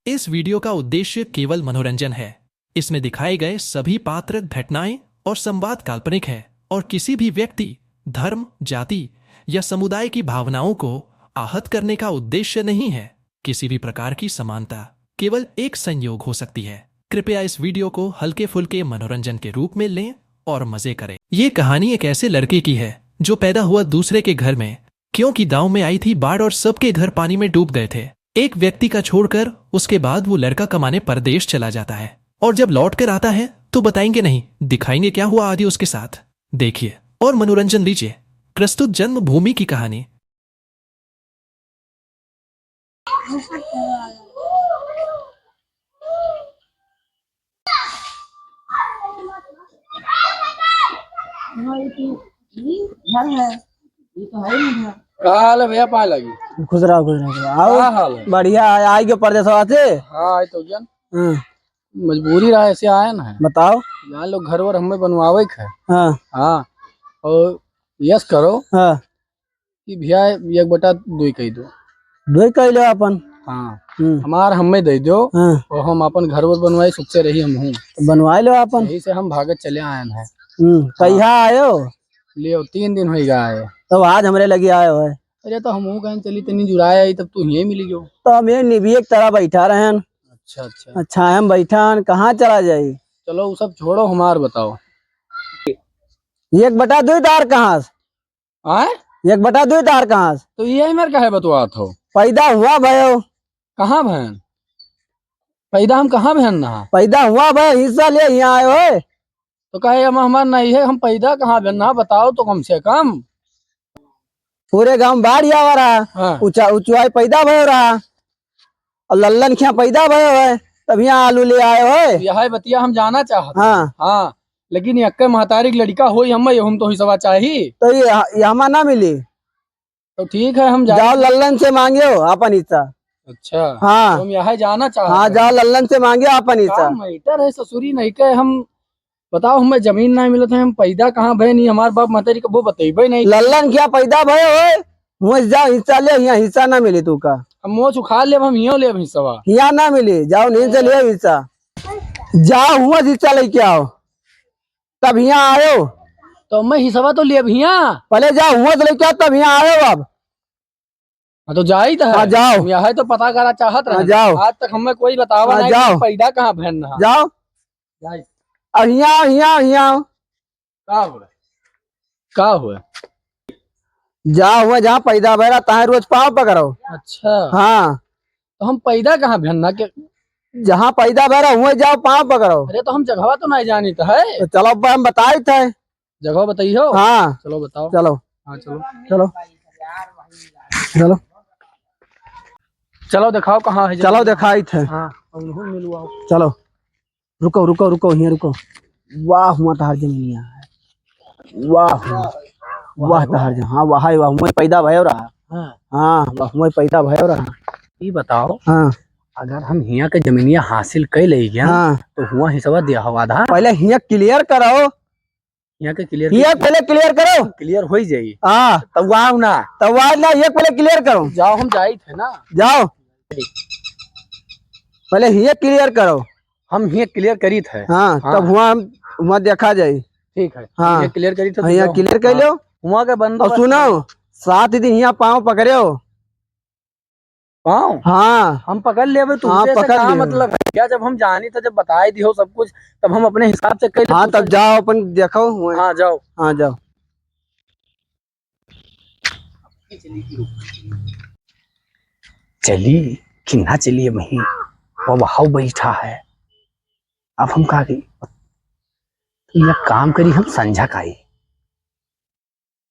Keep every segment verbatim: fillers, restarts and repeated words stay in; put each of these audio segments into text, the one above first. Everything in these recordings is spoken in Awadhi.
इस वीडियो का उद्देश्य केवल मनोरंजन है। इसमें दिखाए गए सभी पात्र, घटनाएं और संवाद काल्पनिक है और किसी भी व्यक्ति, धर्म, जाति या समुदाय की भावनाओं को आहत करने का उद्देश्य नहीं है। किसी भी प्रकार की समानता केवल एक संयोग हो सकती है। कृपया इस वीडियो को हल्के फुल्के मनोरंजन के रूप में लें और मजे करें। ये कहानी एक ऐसे लड़के की है जो पैदा हुआ दूसरे के घर में, क्योंकि गांव में आई थी बाढ़ और सबके घर पानी में डूब गए थे। एक व्यक्ति का छोड़कर उसके बाद वो लड़का कमाने परदेश चला जाता है और जब लौट कर आता है तो बताएंगे नहीं, दिखाएंगे क्या हुआ आदि उसके साथ। देखिए और मनोरंजन लीजिए। प्रस्तुत जन्मभूमि की कहानी। घर है, ये तो है ही नहीं घर। का हाल है भैया, पाए लगी? खुश रहो, खुश रहो, खुश रहो। आओ। का हाल है? बढ़िया है, आई के परदेसवा से। हाँ, आई तो जन। हाँ। मजबूरी रहा, ऐसे आया ना है। बताओ। यहाँ लोग घर वर हमें बनवावे के है। हाँ। हाँ। और यस करो। हाँ। कि भैया एक बटा दुई कही दो। दुई कही लो अपन। हाँ। हम्म। हमार हमें दे दो। हाँ। और हम अपन घर वर बनवाए, सुख से रही हम हूँ। तो बनवाए लो अपन। यही से हम भागत चले आए हैं। हम्म, हाँ। कहिया आयो? लियो, तीन दिन होई गया है। तब आज हमरे लगे आयो है। अरे तो हमहू कहेन चली तनी जुड़ाए आई, तब तू हिये मिली गयो। तो हम ये निभिये की तरह बैठा रहेन। अच्छा, अच्छा। अच्छा, हम बैठा हन, कहाँ चला जाई? चलो, वो सब छोड़ो, हमार बताओ। एक बटा दुई तार कहाँ से? आय? एक बटा दुई तार कहाँ से? तो ये मेरे काहे बतवात हो? पैदा हुआ भयो। कहाँ भयन? पैदा हम कहाँ भयन ना? पैदा हुआ भयो, हिस्सा ले यहाँ आयो है। तो कहे, "हम, हमार नहीं है, हम पैदा कहाँ भयन ना, बताओ तो कम से कम।" पूरे गांव बाढ़ आवा रहा। हाँ। ऊंचा, ऊंचवाई पैदा भयो रहा। और लल्लन खिया पैदा भयो है, तब यहाँ आलू ले आयो है। यह बतिया हम जाना चाहत हैं। हाँ। हाँ, लेकिन यक्के महतारी के लड़का होई, हम, हम तो हिस्सा चाही। तो ये, ये हमार ना मिली। तो ठीक है, हम जाए। जाओ लल्लन से मांगियो अपन हिस्सा। अच्छा। हाँ। तो हम यहाँ जाना चाहत हैं। हाँ, जाओ लल्लन से मांगियो अपन हिस्सा। का मैटर है ससुरी नहीं के हम, बताओ, हमें जमीन नहीं मिलत है, हम पैदा कहाँ भए नहीं, हमार बाप महतारी कबो बतइबे नहीं। लल्लन क्या पैदा भए होए, हुआ जाओ हिस्सा ले, यहाँ हिस्सा ना मिली तू का। हम मोच उखाड़ लेब, हम हियो लेब हिस्सा। यहाँ ना मिली, जाओ नींद से ले हिस्सा। जाओ हुआ हिस्सा लेके आओ। तब हियाँ आयो। तो मैं हिसवा तो लेब हियाँ। पहले जाओ, हुआँ से लेके आओ, तब हियाँ आयो अब। हाँ, तो जाई तो है। हाँ, जाओ। हम यह तो पता करा चाहत हाँ, रहे। जाओ। आज तक हमें कोई बतावा हाँ, नहीं कि जाओ। पैदा कहाँ भयन रहा। जाओ। जाई। अब हियाँ आओ, हियाँ आओ, हियाँ आओ। का हुआ? का हुआ? जाओ हुआँ जहाँ पैदा भय रहा, तहाँ रोज पाँव पकड़ो। अच्छा। हाँ। तो हम पैदा कहाँ भयन ना के? जहाँ पैदा भय रहा, हुआँ जाओ, पाँव पकड़ो। अरे, तो हम जगहवा तो नहीं जानी तो है। तो चलो, अब हम बताई थे। जगह बताई हो? हाँ। चलो, बताओ। चलो। हाँ, चलो। चलो। चलो। चलो, दिखाओ कहाँ है चलो, जगह। दिखाई थे। हाँ, अब उन्होंने मिलवाओ। चलो। रुको, रुको, रुको, हियाँ रुको। वाह, हुआँ तहार जमीनिया है। वाह, हुआँ। वाह, वाह, तहार जमीन। हाँ, वाह, वाह, हुआँ पैदा भयो रहा। हाँ। हाँ, वाह, हुआँ पैदा भयो रहा। ई बताओ, हाँ। अगर हम हियाँ के जमीनिया हासिल कइ लेई गया, हाँ। तो हुआँ हिस्सा दिया हो आधा। पहले हियाँ clear करो। हियाँ के clear हियाँ करो। पहले clear करो। Clear होई जाई। हाँ। तब वाह ना। तब वाह ना, हियाँ पहले clear करो। जाओ, हम जाई थे ना। जाओ। पहले हियाँ clear करो। हम हियाँ clear करी थे। हाँ, हाँ। तब हुआँ हम, हुआँ देखा जाई। ठीक है। हाँ। हियाँ clear करी थे, हाँ, तो हियाँ जाओ। Clear कर हाँ। लो। हुआँ का बंदोबस्त और सुनो, करो। सात दिन हियाँ पाँव पकड़े हो। पाँव? हाँ। हम पकड़ लेबे तुमसे, हाँ, से पकड़ का लेबे। मतलब है? क्या जब हम जानी तो जब बताए दियो सब कुछ, तब हम अपने हिसाब से कर हाँ, तब जाओ अपन देखो हुए। हाँ, जाओ। हाँ, जाओ। चली कि ना चली वहीं? वो वहाँ बैठा है। अब हम का करी? तो यह काम करी हम संझा का ही।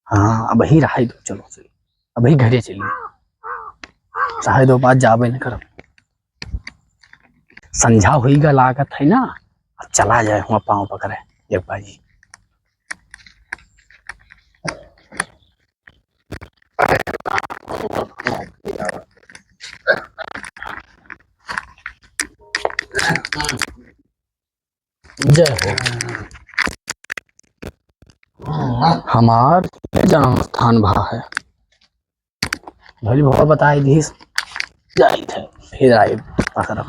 हाँ, अबहीं रहाई दो, चलो, चलो। अबहीं घरे चली। चाहे दो बात जाबे न करब। संझा होई गा लागत है ना, अब चला जाए हुआँ पाँव पकड़े, एक बाजी। जय हो। हमार जन्म स्थान भा है। भली भवा बताई दीस। जाइत है। फिर आए पकड़ो।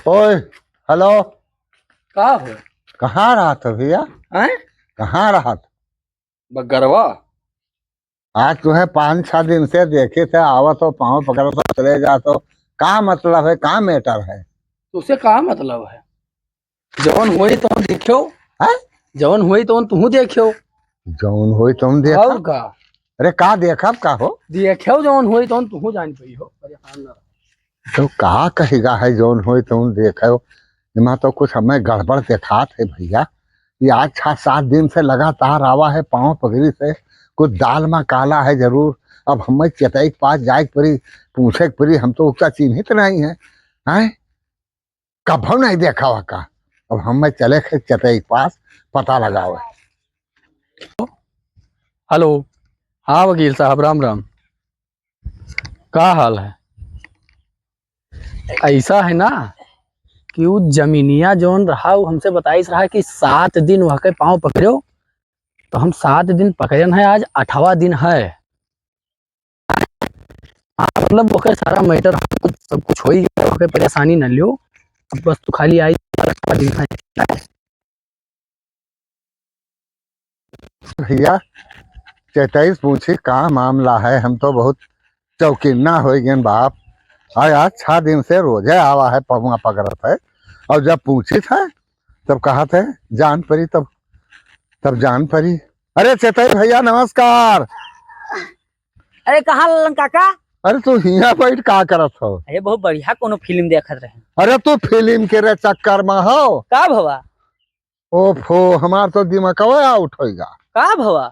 ओए, हेलो। का हो? कहाँ रहत हो भैया? हैं? कहाँ रहत? बगरवा। आज तुहे पाँच छह दिन से देखे थे, आवत हो, पाँव पकड़त हो, चले जात हो। का मतलब है, का मैटर है? तुसे का मतलब है? जवन होई तवन देख्यो। हैं? जवन होई तवन तुहू देख्यो। जवन होई तवन देखा? और का? अरे का देखब का हो? देख्यो जवन होई तवन तुहू जान पई हो, परेशान ना रहो। तो का कहिगा है जवन होई तवन देख्यो? एमा तो कुछ हमें गड़बड़ देखात है भैया। ये आज छह सात दिन से लगातार आवा है पाँव पकड़ी से, कुछ दाल मा काला है जरूर। अब हमें चेतई के पास जाए के पड़ी, पूछे के पड़ी, हम तो उसका चिन्हित नहीं है। हैं? कभो नहीं देखा हुआ का। अब हमें चले के चेतई के पास पता लगावे। हेलो, हाँ वकील साहब, राम राम। का हाल है? ऐसा है ना कि उ जमीनिया जौन रहा, उ हमसे बताइस रहा कि सात दिन वह के पाँव पकड़ो, तो हम सात दिन पकड़न है, आज आठवाँ दिन है। हाँ, मतलब ओके सारा मैटर सब कुछ हो ही गया, ओके परेशानी न लियो। अब बस तू खाली आई, आठवाँ दिन है। भैया, चेतई से पूछी का मामला है, हम तो बहुत चौकिन्ना हो गए बाप। आज, आज छह दिन से रोजे आवा है, पहुआ पकड़त है, और जब पूछित है तब कहत है जान परी, तब, तब जान परी। अरे चेतई भैया नमस्कार। अरे कहाँ ललन काका? अरे तू हियाँ बैठ का करत हो? अरे बहुत बढ़िया कोनो फिल्म देखत रहे। अरे तू फिल्म के रे चक्कर में हो। का भवा? ओफो, हमार तो दिमागवा आउट होइगा। का भवा?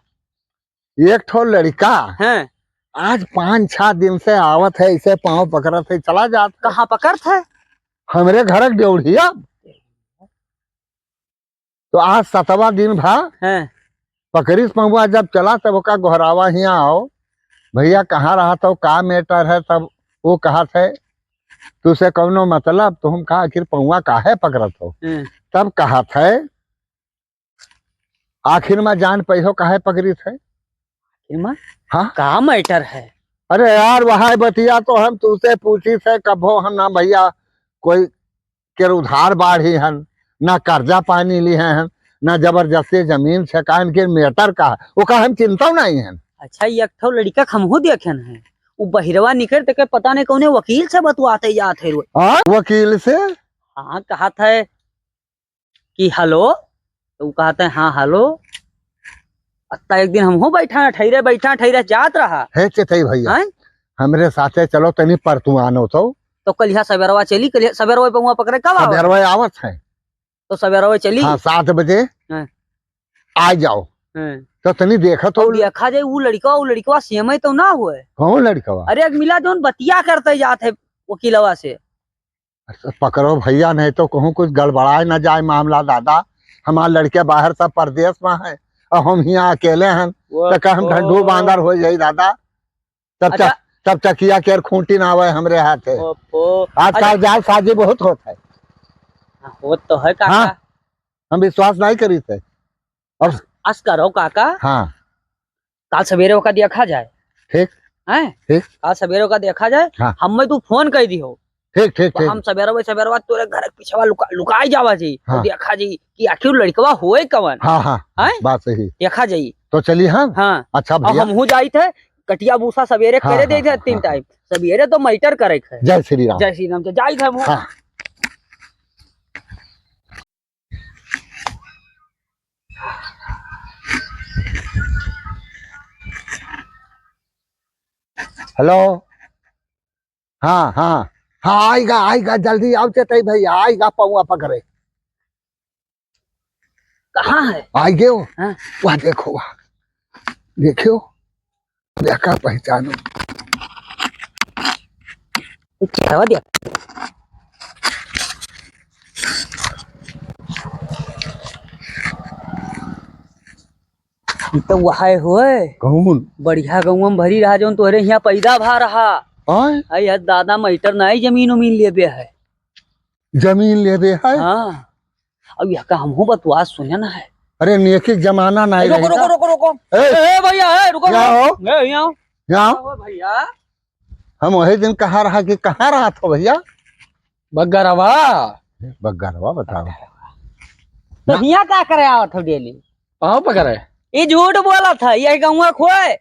एक ठो लड़िका हैं। आज पाँच छह दिन से आवत है, ऐसे पाँव पकड़त है, चला जात है। कहाँ पकड़त है? हमरे घर के डेवढ़िया। तो आज सतवा दिन भा हैं। पकड़िस पहुआ जब चला तब ओका गोहरावा हियाँ आओ, भैया कहाँ रहत हो, का मैटर है? तब वो कहत है तुसे कौनो मतलब? तो हम कहा आखिर पहुआ काहे पकड़त हो? हैं। तब कहत है आखिर मा जान पइहो काहे पकड़ित है? आखिर मा हाँ? का मैटर है? अरे यार, वह बतिया तो हम तुसे पूछित है, कभो हम ना भैया कोई के उधार बाढ़ी हन, ना कर्जा पानी लिहे हन, ना जबरदस्ती जमीन छेकान के मैटर का, ओका हम चिंता नहीं हन। अच्छा, एक ठो लड़िका के हमहू देखेन है, उ बहिरवा निकल तक पता नहीं कौने वकील से बतुआते जात है रोज। हाँ, वकील से? हाँ, कहत है कि हेलो, तो उ कहत है हाँ हेलो। अत्ता एक दिन हमहू बैठा ठहरे, बैठा ठहरे जात रहा। हे चेतई भैया, हैं? हमरे साथे चलो तनी परतुआनो तो। तो कलिहा सबेरवा चली, कलिहा सबेरवा पहुआ पकड़े कब आवे? सबेरवा आवत है। तो सबेरवा चली। हाँ, सात बजे हाँ। आ जाओ। हाँ। तो तनी देखत हो। अब देखा जाए, उ लड़िकवा, उ लड़िकवा सेमई तो ना हुए। कौन लड़िकवा? अरे, एक मिला जौन बतिया करते जात है वकीलवा से। अच्छा, पकड़ो भैया, नहीं तो कहूँ कुछ गड़बड़ाए ना जाए मामला दादा। हमार लड़िका बाहर सब परदेस मा है, और हम हियाँ अकेले हन, वो तो का हम तो ढंढू बांदर हो जाई दादा। तब अच्छा। चक-, तब चकिया के खूंटी ना आवे हमरे हाथे। ओप्पो। आजकल अच्छा। जालसाजी बहुत होत है। हाँ, होत तो है काका। हाँ, हम विश्वास नहीं करी थे। अब अस करो काका। हाँ। काल सवेरे ओका देखा जाए। ठीक। हैं? ठीक। काल सवेरे ओका देखा जाए। हाँ। हमें तू फोन कर दिहो। ठीक, ठीक, तो ठीक। हम सवेरे, सवेरे तोरे घर के पीछे लुका-, लुकाई जावा जी। हाँ। देखा जी कि आखिर लड़िकवा होए कवन। हाँ, हाँ, हैं? बात सही। देखा जाई। तो चली हम। हाँ। अच्छा और भैया। हमहू जाइत है, कटिया भूसा सवेरे हाँ, करे हाँ, दे दे हाँ, तीन हाँ, टाइम। सवेरे तो मैटर करे के है। जय श्री राम। जय श्री राम, जय, जाइत है हम। हाँ। हेलो। हाँ, हाँ। हाँ, आइगा, आइगा, जल्दी आओ चेतई भैया, आइगा पौआ पकड़े। कहाँ है? आइगे हो। हाँ। वहाँ देखो, वहाँ। देखियो। देखा पहचानो। ये क्या हो दिया? ई तो वहै होय। कौन? बढ़िया गौवा में भरी रहा, जौन तोहरे हियाँ पैदा भा रहा। आय? अरे यार दादा, मैटर नाई जमीन उमीन लेबे है। जमीन लेबे है? हाँ। अब यह का हमहू बतवा सुने ना है। अरे नेकी के जमाना नाई ए, रुको, रही रुको, का? रुको, रुको। ए! ए, ए, भैया, ए, रुको, क्या रुको। हो? ए, यहाँ आओ। यहाँ आओ। ओ, भैया। हम वही दिन कहा रहा कि कहाँ रहा था भैया? बग्गरवा। बग्गरवा बताओ। तो हियाँ का करे आवत हो डेली? पाँव पकड़े। ई झूठ बोलत है, यही गौवा खोए।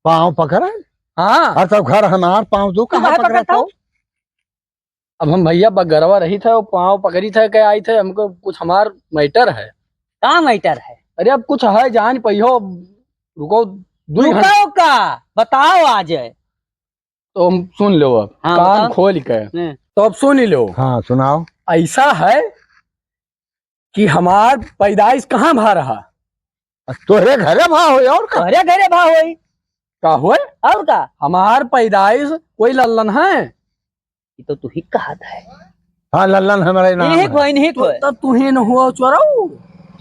पाँव पकड़े? हाँ। और तब घर हमार पाँव तू तू कहाँ काहे पकड़त पकड़त हो? हो? अब हम भैया बगरवा रही थे, वो पाँव पकड़ी थे, कह आई थे, हमको कुछ हमार मैटर है। का मैटर है? अरे अब कुछ है, जान पहियो, रुको, दो रुको घंटे। का? बताओ आज। तो हम सुन लो अब, हाँ, कान बताओ। खोल के। हम्म। तो अब सुन ही लो। हाँ, सुनाओ। ऐसा है कि हमार पैदाइश कहाँ भा रहा? तोहरे घरे भा होई और का? तोहरे घरे भा होई। का होई? और का? हमार पैदाइश कोई लल्लन है? ये तो तू ही कहा था। हाँ, लल्लन हमारे नाम इन्हीं है। को, इन्हीं को। तो, तो तू ही न हुआ चोरऊ?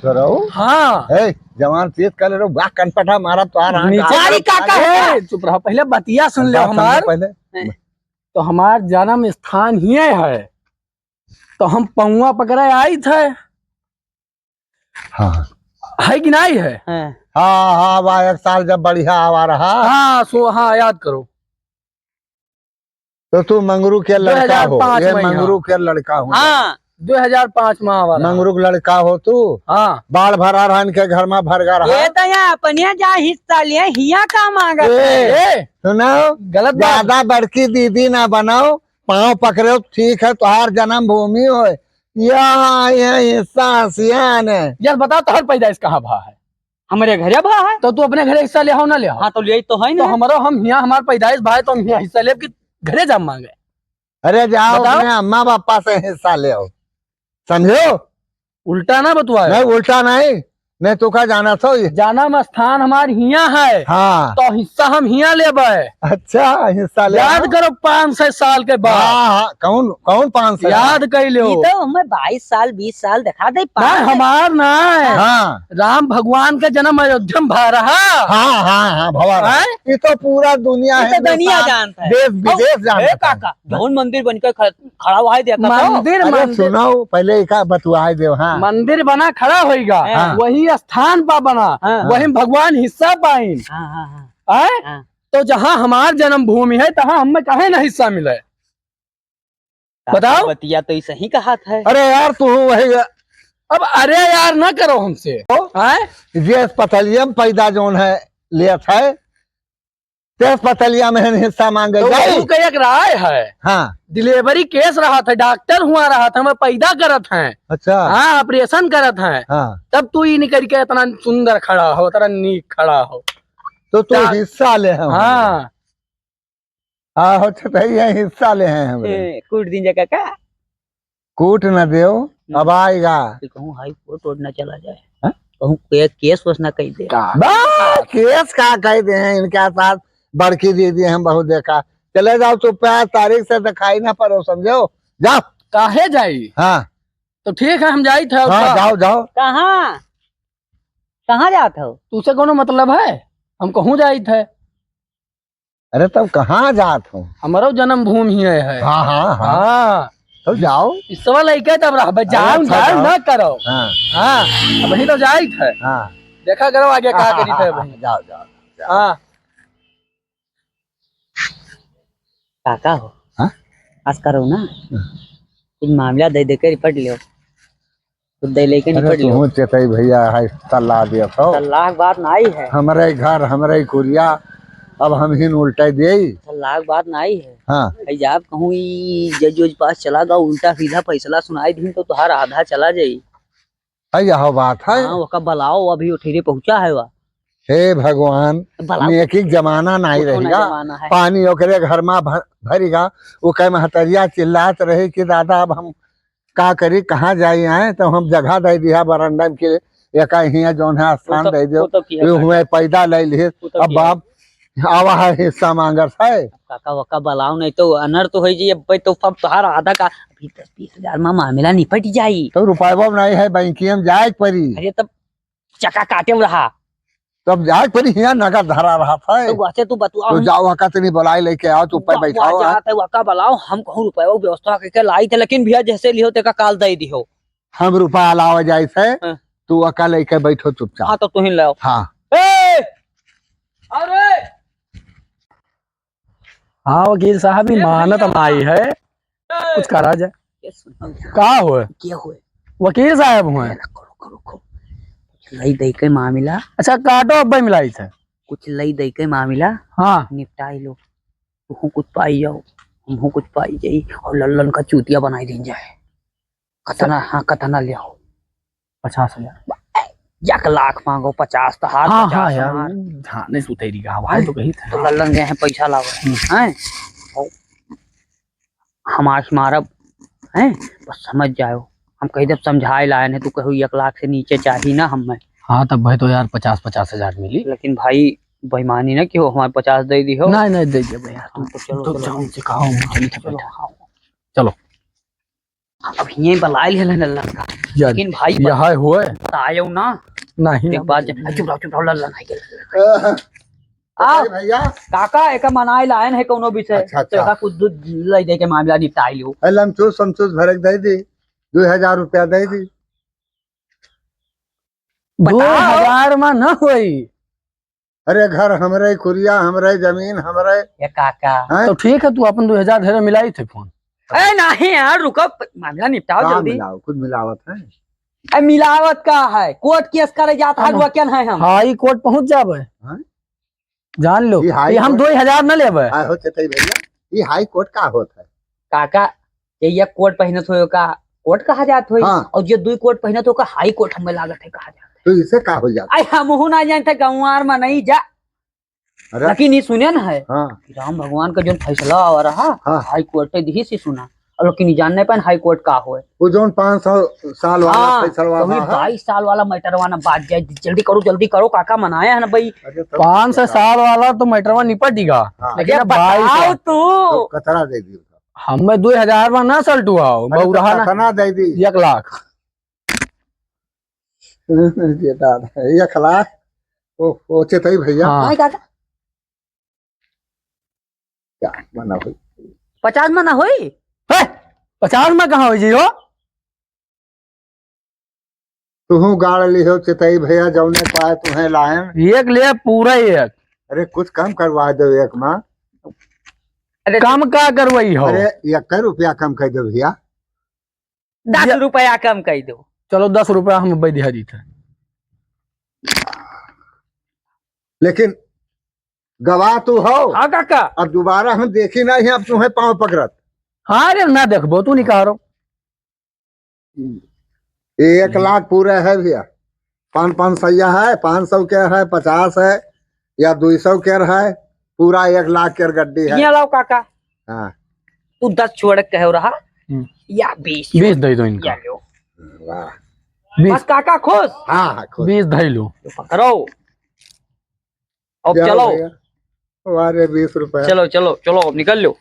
चोरऊ? हाँ। ए, जवान तेज कर ले रो, बा कनपटा मारा तो आ रहा नीचे गाड़ी का का है? ए, चुप रहा, पहले बतिया सुन ले बात सुन ले हमार। पहले। तो हमार जन्म स्थान ही है, तो हम पौवा पकड़े आई थे। हाँ। है कि नहीं है? हाँ। हाँ, हाँ, वाह, एक साल जब बढ़िया आवा रहा। हाँ, सो, हाँ, याद करो। तो तू मंगरू के लड़का हो, दो हज़ार पाँच ये में, मंगरू हाँ। के लड़का हो। हाँ, दो हज़ार पाँच में आवा रहा। मंगरू के लड़का हो तू? हाँ। बाढ़ भरा रहा इनके घर में, भरगा रहा। ये तो यहाँ अपने जा हिस्सा लिए, हिया का मांगत ए, है? ए, सुनो, गलत बात। ज्यादा बड़की दीदी ना बनाओ, पाँव पकड़े हो, ठीक है, तुहार जन्मभूमि होय, या, या हिस्सा हसियान है। यार बताओ, तोहर पैदाइश कहाँ भा है? हमरे घरे भा है। तो तू अपने घरे हिस्सा ले आओ ना ले आओ? हाँ, तो ले तो है तो ना। हमरो, हम हियाँ हमार पैदाइश भा है, तो हम हियाँ हिस्सा लेब कि घरे जाब मांगे? अरे जाओ बताओ। अपने अम्मा पापा से हिस्सा ले आओ, समझो? उल्टा ना बतुआए। नहीं, उल्टा नहीं। नहीं, तू का जाना थो ये? जन्म स्थान हमार हियाँ है। हाँ। तो हिस्सा हम हियाँ लेबे। अच्छा, हिस्सा ले याद आओ। करो, पाँच सौ साल के बाद। हाँ, हाँ, कौन, कौन पाँच सौ? याद कर लो। ये तो हमें बाईस साल, बीस साल दिखा दे, ना, पाँच। हमार ना है। हाँ। राम भगवान का जन्म अयोध्या में भा रहा। हाँ, हाँ, हाँ, भवा रहा। हैं? ये तो पूरा दुनिया, ये तो दुनिया हिंदुस्तान, जानता है। देश विदेश अब, जानता ए है। काका, जौन मंदिर बन के ख-, खड़ा हुआ है, देखा तो? मंदिर, अरे मंदिर। सुनाओ, पहले एका बतुआए देव, हाँ। मंदिर बना खड़ा होइगा, हाँ। वही स्थान पर बना, हाँ। वही भगवान हिस्सा पाइन। हाँ, हाँ, हाँ। आए? हाँ। तो जहाँ हमार जन्मभूमि है, तहाँ हमें काहे ना हिस्सा मिले? बताओ। बतिया तो ऐसे ही कहा था। अरे यार, तू वही, अब अरे यार ना करो हमसे। आए? जे अस्पतालिया में पैदा जौन है, लेत है, ते अस्पतालिया में हिस्सा मांगे तो जाई। वहू के एक राय है। हाँ। Delivery case रहा था, डॉक्टर हुआ रहा था, हमें पैदा करत हैं। अच्छा। हाँ, operation करत हैं। हाँ। तब तू ई निकल के इतना सुंदर खड़ा हो, इतना नीक खड़ा हो। तो तू का- हिस्सा ले हम। हाँ। हाँ, हो तो यही हिस्सा ले हैं हम। ए, कूट दीन जा काका। कूट न देव, हम्म। अब आएगा। कि कहूँ हाई कोर्ट वोर्ट ना चला जाए। हाँ? कहूँ के-, केस वोस ना कह दे। का? बा, केस का कह दे हैं इनके साथ, बड़की दीदी हम बहुत देखा। चले जाओ तो प्यार तारीख से दिखाई ना पड़ो, समझो? जाओ। काहे जाई? हाँ। तो ठीक है, हम जाइत है, हाँ, उठा। जाओ, जाओ। कहाँ? कहाँ जात हो? तुसे कोनो मतलब है? हम कहूँ जाइत है। अरे तब कहाँ जात हो? हमरो जन्मभूमि ही है। हाँ, हाँ, हाँ। हाँ। तो जाओ। इस सवाल है क्या तब रहा? अरे जाओ, अच्छा, जाओ, जाओ। ना करो। हाँ। हाँ, अबहीं तो जाइत है। हाँ। देखा करो आगे का करी थे अबहीं। जाओ, जाओ, जाओ। हाँ। काका हो? हाँ? आज करो ना। हाँ। कुछ मामला दे दे के निपट लियो। खुद दे लेके अरे निपट लियो। तुहूँ चेतई भैया है, सलाह दिया तो। सलाह के बात नाई है। हमरे घर, हमरे कुरिया, अब हम ही न उल्टे देई। सलाह के बात नाई है। हाँ। भाई, जब कहूँ ई जज वज पास चला गवा, उल्टा सीधा फैसला सुनाई दीन तो तुहार आधा चला जाई। है, यह बात है। हाँ, ओका बुलाओ, अभी उठेरे पहुँचा है वा। हे भगवान, बुलाओ। नेकी के जमाना नाई कुछ होना रहेगा। जमाना है। पानी ओकरे घर मा भर, भरिगा, वो कहे महतरिया चिल्लात रहे कि दादा अब हम का करी, कहाँ जाई आए, तो हम जगह दे दिया बरंडा में कि एका हियाँ जौन है स्थान वो तो, दे दियो। वो तो किया ये काका। हुए पैदा ले लिए। वो तो अब किया। बाप आवा है हिस्सा मांगत है। अब काका वका बुलाओ, नहीं तो अनर तो होई जी, अब तो सब तोहार आधा का, अभी दस बीस हजार मा मामला निपट जाई। तो रुपया नहीं है, बैंकिया में जाए के पड़ी। अरे तब चक्का काटे रहा। तब जाए पर हियाँ नगद धरा रहत है। तो वैसे तू बतुआ तो हम जाओ, हका तनी बुलाई लेके आओ, तू ऊपर वा-, बैठाओ, वा हाँ। जात है, वका बुलाओ, हम कहूँ रुपया व्यवस्था करके लाई थे, लेकिन भैया जैसे लिहो तेका काल दे दिहो। हम रुपया लावा जाए से, हाँ। तू वका लेके बैठो चुपचाप। हाँ, तो तू ही लाओ। हाँ। ए! अरे! हाँ, वकील साहब, ई ए मानत भैया। नाई है, कुछ करा जाए। ये सुनो यार। का होए? के होए? वकील साहब होए। रुको, रुको, रुको। कुछ लई दई के मामला। अच्छा, काटो, अब्बे मिलाई थे। कुछ लई दई के मामला। हाँ। निपटाई लो। तुहू कुछ पाई जाओ, हमहू कुछ पाई जाई, और लल्लन का चूतिया बनाई दीन जाए। कतना, हाँ, कतना ले आओ? पचास हजार। एक लाख मांगो, पचास तो हाथ, हाँ, पचास हाँ यार, हमार। वो धाने से उतरी गया, भाई तो कही था। तो लल्लन गए हैं पैसा लावे, हम्म। हैं? और हमार से मारब, हैं? बस समझ जाओ, हम कही जब समझाए लाए हैं, तू कहू एक लाख से नीचे चाहिए ना हमें। हाँ, तब भाई तो यार पचास, पचास हजार मिली। लेकिन भाई बेईमानी ना कि हो हमारे पचास दे दी हो। नहीं, नहीं, दे दे भैया, तुम तो चलो, तो चलो। जाओ, उनसे कहो, हम चली थे चलो, बैठा। हाँ। चलो। अब हिये बलाइल है लल्लन का। या, लेकिन भाई, यहाँ हुए? तायो ना। नहीं, एक बात अब जा-, चुप रहो, चुप रहो, लल्लन आ गया, लल्लन। अ, आ, अरे भैया। काका, एका मनाए लायन है कौनो विषय। अच्छा, तो अच्छा। एका कुछ दूध लई दे के मामला निपटाई लियो। ए, लमचूस, समचूस भरे के दे दी, दो हजार रुपया दे दी। बताओ। दो हजार में ना होई। अरे, घर हमरे, कुरिया हमरे, जमीन हमरे। ए काका। हैं? तो ठीक है, तू अपन दो हजार धरे मिलाई थे फोन। ए, नहीं यार, रुको, प-, मामला निपटाओ का जल्दी। मिलाओ, कुछ मिलावत है? ए, मिलावत का है? कोर्ट केस करे जात है, हाँ। रुआ क्या है हम? हाई कोर्ट पहुंच जाबे। हाँ? जान लो, ये हाई ये हम कोर्ट दो हजार ना लेबे। हाँ, हो चतई भैया, ये हाई कोर्ट का होत है? काका, ये एक कोट पहिनत होए का कोट कहा जात होई, हाँ। और जे दुई कोट पहिनत हो का हाई कोर्ट हमें लागत है कहा जात है। तो इसे का हो जात? आई हमहू ना जानते, गंवार में नहीं जा। अरे। लेकिन ये सुने न है हाँ। कि राम भगवान का जो फैसला आवा रहा, हाँ। हाई कोर्ट दिही से सुना। और लेकिन ये जानने पर हाई कोर्ट का होए। वो जौन पाँच सौ साल वाला हाँ, फैसलवा तो ये रहा। बाईस साल वाला मैटरवा ना बात जाए, जल्दी करो, जल्दी करो, काका मनाया है ना भाई। अरे तो पाँच सौ साल वाला तो मैटरवा निपट ही गा, हाँ। लेकिन अरे अब बाईस बताओ साल। तू। तो कतरा दे दियो। हमें दो हजार में ना सलटू आओ, अरे तो बउरहा ना। कतना दे दी? एक लाख। ये दादा, एक लाख? ओ, ओ, चेतई भैया। हाँ। हाँ, काका। क्या मना होई? पचास में ना होई? हे, पचास में कहाँ होई जी हो? तुहू गाड़ लिहो चेतई भैया, जौने पाए तुहें लाएन। एक ले पूरा एक। अरे कुछ कम करवा दो एक माँ। अरे कम का करवाई हो? अरे एक रुपया कम कर दो भैया। दस ये रुपया कम कर दो। चलो दस रुपया हम बैठा दी थे। लेकिन गवाह तू हो। हाँ काका। अब दोबारा हम देखी नहीं, अब तुहें पाँव पकड़त। हाँ रे, ना देखबो, तू निकारो। एक लाख पूरा है भैया, पाँच, पाँच सौ है, पाँच सौ के है, पचास है या दो सौ के है, पूरा एक लाख के गड्डी है। ये लाओ काका। हाँ। तू दस छोड़ के हो रहा, हम्म। या बीस बीस छोड़। दे दो इनका। या लो। वाह। बीस। बस काका खुश? हाँ, हाँ, खुश। बीस धई लो। तो पकड़ो। अब क्या चलो। हो गया? वाह रे, बीस रुपया। चलो, चलो, चलो, अब निकल लो।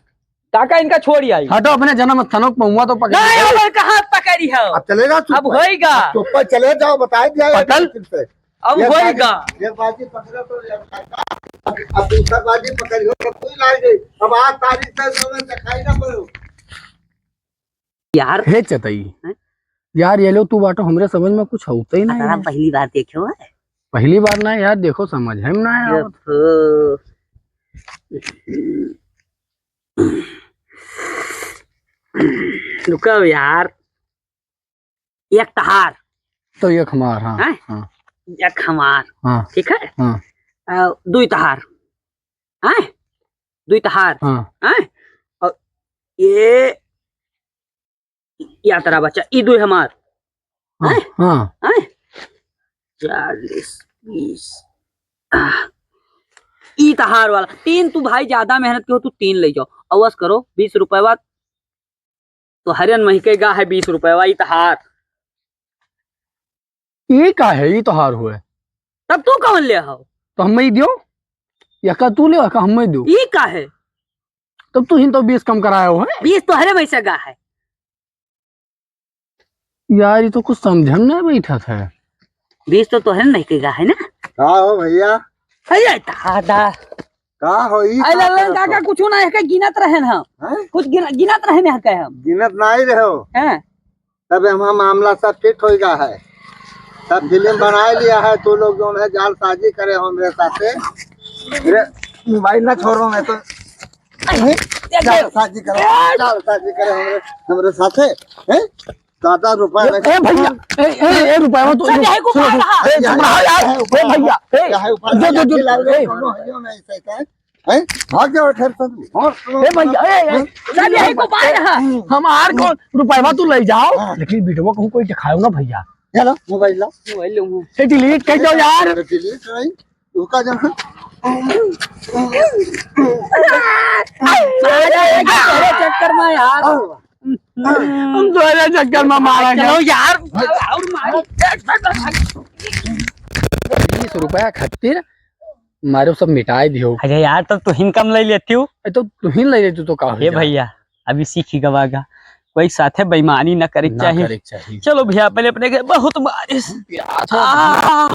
काका, इनका छोड़ ही आई। हटो, अपने जन्म स्थानों पे पहुंचा तो पकड़ नहीं, लो। अब कहाँ पकड़ी हो? अब चले जाओ चुप अब पे। होएगा। अब चुप पे चले जाओ, बता दिया है पकड़। फिर से। अब ये होएगा। बाजी, ये बाजी पकड़ो तो ये अब, अब दूसरा बाजी पकड़ी हो तो कोई ला गई। अब आठ तारीख से जो है दिखाई ना पड़ो। यार। हे चतई। हैं? यार, ये लो तू बाटो, हमरे समझ में कुछ होते ही नहीं पता ना, है। पहली बार देखे हो है। पहली बार ना यार, देखो समझ है ना ये आवत। फो-, रुको यार, एक तहार। तो एक हमार, हाँ, हैं? हाँ। एक हमार, हाँ। ठीक है? हाँ। अ, दुई तहार, हैं? दुई तहार, हाँ। हैं? और ये या तरा बच्चा, ई दुई हमार। हाँ, हैं? हाँ। हैं? चालीस, बीस। आह। ई तहार वाला। तीन तू भाई ज्यादा मेहनत के हो, तू तीन ले जाओ। अवस करो, बीस रुपया तो हरियन महिके गा है बीस रुपया, ई तहार। ई का है? ई तोहार हुए। तब तू कौन ले हो? तो हम ही दियो। या का तू ले, का हम ही दियो? ई का है? तब तू ही तो बीस कम कराया हो, हैं? बीस तो हरे वैसे गा है। यार, ये तो कुछ समझ में नहीं बैठा था। बीस तो तोहरे नहीं के गा है ना? का हो भइया? अरे दादा। का हो, ई अरे का लल्लन करत काका, हो? कुछ ना, एके गिनत रहेन हम। हैं? कुछ गिन-, गिनत रहेन एके हम। गिनत नाहीं रहो। हैं? तब हमारा मामला सब फिट होइगा है, सब फिल्म बनाए लिया है। तू लोग जौन है जालसाजी करे हो हमरे साथे। रे, मोबाइल ना छोड़ो, मैं तो अरे, जालसाजी करे, जालसाजी करे हमरे, हमरे साथे, हैं? दादा रुपया ए, लगे। ए भइया, ए, ए, ए रुपया तो चल, यही को सुनो, मार रहा। ए, सुनो यार, ए भइया, ए, यही ऊपर दो, दो, दो, लाल ए। दोनों हइयो में ऐसे है। हैं? भाग जाओ, ठहर तुम। और सुनो, ए भइया, ए, ए, हैं? चल, यही को बाहर रहा। हमार कौन रुपया तू ले जाओ, हाँ। लेकिन वीडियो कहूँ कोई दिखाओ ना भइया। चलो, मोबाइल लाओ। मोबाइल लूँ। ए, डिलीट कर दो यार। अरे, डिलीट नहीं, रुका जा। मारा है कि तेरे चक्कर में यार। हम तोरे चक्कर में मारा गया। चलो यार, और मारो। बीस रुपया खातिर मारो सब मिटाए दियो। अरे यार, तब तुहिन कम ले लेती हूँ। ए, तो तुहिन ले लेती तो का हो ए जाए? भइया, अभी सीखी गवागा, कोई साथे बेईमानी न करे के ना चाही। करे के चाही। चलो भइया, पहले अपने के बहुत मारिस। प्यास हो। आ,